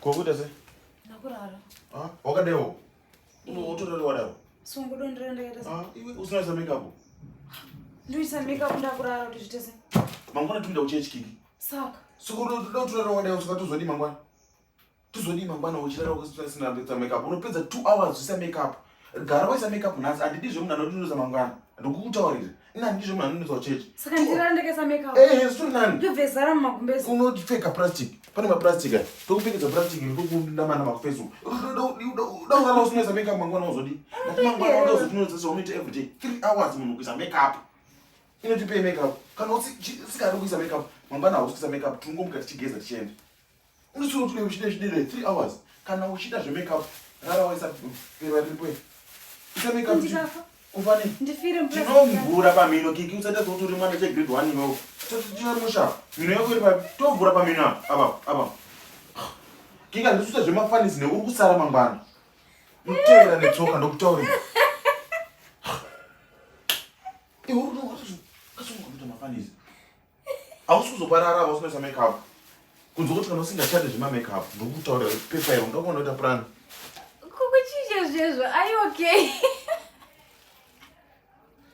Kokuita sei? Ndakurara. Ah, wakadaiwo. Unotorara wadaro. Songodondera ndakaita sei? Ah, iwe usina kuisa makeup. Ndoisa makeup ndakurara kuti zviite sei? Mangwana tinoenda kuchechi Kiki. Saka. Saka unoda kutorara wadaiwo saka tozodii mangwana? Tozodii mangwana uchirara usina kuisa makeup? Unopedza 2 hours uchiisa makeup. Gara waisa makeup nhasi handidi zvemunhu anotindoza mangwana. Ndokukutaurira. Ini handidi zvemunhu anonoza kuchechi. Saka ndirara ndakaisa makeup. Eh, zvitori nani. Ndobve zara mumagumbezi. Unopfeka plastic. Pane maplastic aya. Tokupfekedza plastic iri tokunama nama kuFacebook. Uda kurara usina makeup mangwana uzodii? Ndati mangwana uda uzotinoza zvaunoita everyday. 3 hours munhu kuisa makeup. Inotipei makeup? Kana usingadi kuisa makeup, mangwana hausi kuisa makeup, tinongomuka tichigeza tichienda. Unoswera uchidai uchidai uchidai 3 hours. Kana uchida zvemakeup, rara waisa pepa riripo iri. Isa makeup. Ndikafa. Kufa nei? Ndifire muplastic. Tinomvura pamhino Kiki, usaita sekuti uri mwana chegrade 1 iwewe. Tinomusha. Mhino yako iri papi? Tovhura pamhino apa. Apa, apa. Kiki handisi kuita zvemafanisi neuri kusara mangwana. Unotevera netsoka ndokutaurira. Iwe uri kuita mafanisi. Hausi kuzoparara apa usina makeup. Kunze kuti kana usingachade zvema-makeup ndokutaurira pepa iro ungakuona kuita plan. Kukuchinja zvezvo. Are you okay?